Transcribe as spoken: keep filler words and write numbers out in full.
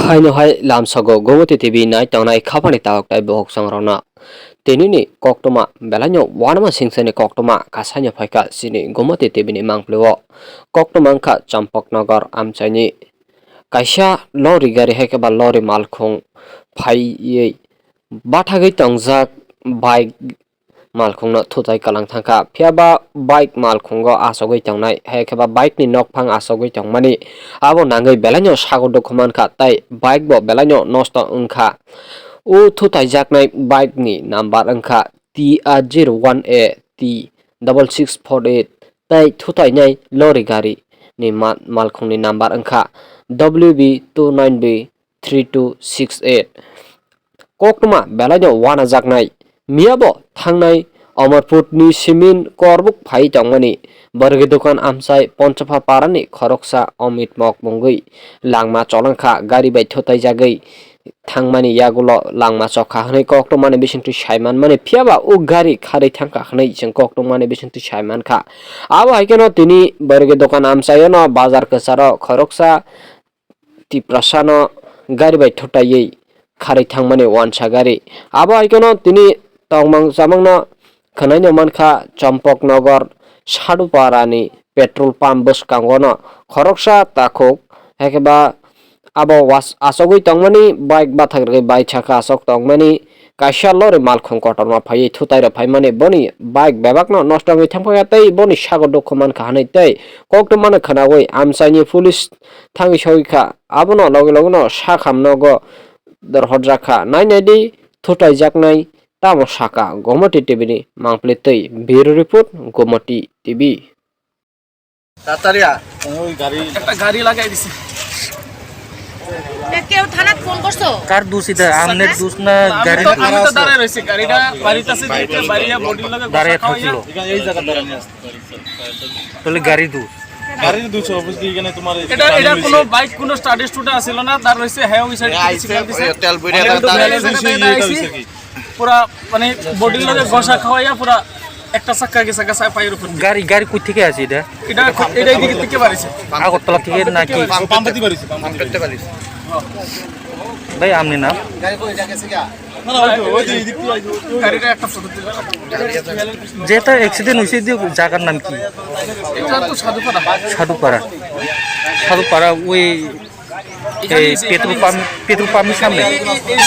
Haino hai lamsago Gomoti T V nai tongnai khapani tawk tai bohok songrokno. Tinini koktwma belaino wanama singsani koktwma kasaino phaikha chini Gomoti T V ni mangpilio. Koktwma wngkha Champaknagar amchaini kaisa lorry gari hai khe ba lorry malkhung phaiwi bathagwi tongjak bike malkhungno thutai kalang thangkha. Phiya ba bike malkhungo achogwi tongnai, hai khe ba bike ni nokphang achogwi tongmani abo nangwi belaino sago dukhu mankha, tei bike bo belaino nosto wngkha. O thutaijaknai bike ni number wngkha T R zero one A T double six four eight, tei thutainai lorry gari ni ma-, malkhungni number wngkha W B two nine B three two six eight. Koktwma belaino wanajaknai. Miyabo thangnai Amarpurni simin korbuk phai tongmani borgi dokan amchai Ponchapha parani khoroksa Amit Mok mungwi langma cholangkha, gari bai thutaijagwi thangmani yagulo langma chokha hwnwi koktwmani bisingtwi saimanmani, phiyaba o gari kharwi thangkha hwnwi chwng koktwmani bisingtwi saimankha. Abo hai kheno tini borgi dokan amchaiono bazar kwcharo khoroksa Tiprasano gari bai thutaiwi kharwi thangmani wansa gari. Abo hai kheno tini tongmang chamangno khwnaino mankha Champaknagar Sadhuparani petrol pump bwskangono khoroksa takhuk, hai khe ba abo was-, achogwi tongmani bike bathak rwgwi bai saka achok tongmani kaisa lorry malkhung kotorma phaiwi thutai rok phaimani boni bike bebakno nosto wngwi thangphakya tei boni sago dukhu mankha hwnwi tei koktwmano khwnawi amchaini police thangwi sogwi kha. Abono logi logino sakham nogo dorhorjak kha. Nai nai di, thutaijaknai tamo saka Gomoti T V ni mangpili twi. Bureau Report, Gomoti T V. তাড়াতাড়ি আ। ওই গাড়ি একটা গাড়ি লাগাই দিছে। এ, কেউ থানাত ফোন করছো? কার দোষ এটা? আমনের দোষ না আমি গাড়ির? তো, আমি তো দাঁড়ায় রয়েছি, গাড়িটা বাড়িতে আছে, দিতে বাড়িয়া বডির লগে দাঁড়ায় ঘষা খাওয়াইয়া। থাকছিল। এই জায়গা দাঁড়ানো আছে। তাহলে গাড়ির দোষ। গাড়ির দোষ, অবশ্যই এখানে তোমার এটা, এটা কোনো বাইক, কোনো স্টাডি স্টুডেন্ট আসিল না, তার রয়েছে, হ্যাঁ, ওই সাইড থেকে সিগন্যাল দিছে। তেল বইরা আমি তো তার ব্যালেন্স ইস্যু, ইয়ে হইছে কি? পুরা মানে বডির লগে ঘষা খাওয়াইয়া পুরা একটা চাক্কা গেছে, গেছে পায়ের উপর। গাড়ি, গাড়ি কই থেকে আছে এটা? এটা, এটা এদিকে থেকে বাড়িছে। আগরতলা থেকে নাকি? পাম্পাতি বাড়িছে, পাম্পাতি বাড়িছে। ভাই, আপনি নাম? না, না, ওই তো, ওই তো, এদিক থেকে আইছে, ওই তো। গাড়িটা একটা ফটো তুলে। যেটা অ্যাক্সিডেন্ট হয়েছে, যে জায়গার নাম কি? এটা তো সাধুপাড়া। সাধুপাড়া। সাধুপাড়া, ওই এই পেট্রোল পাম্প, পেট্রোল পাম্পের সামনে। এই, এই, এই,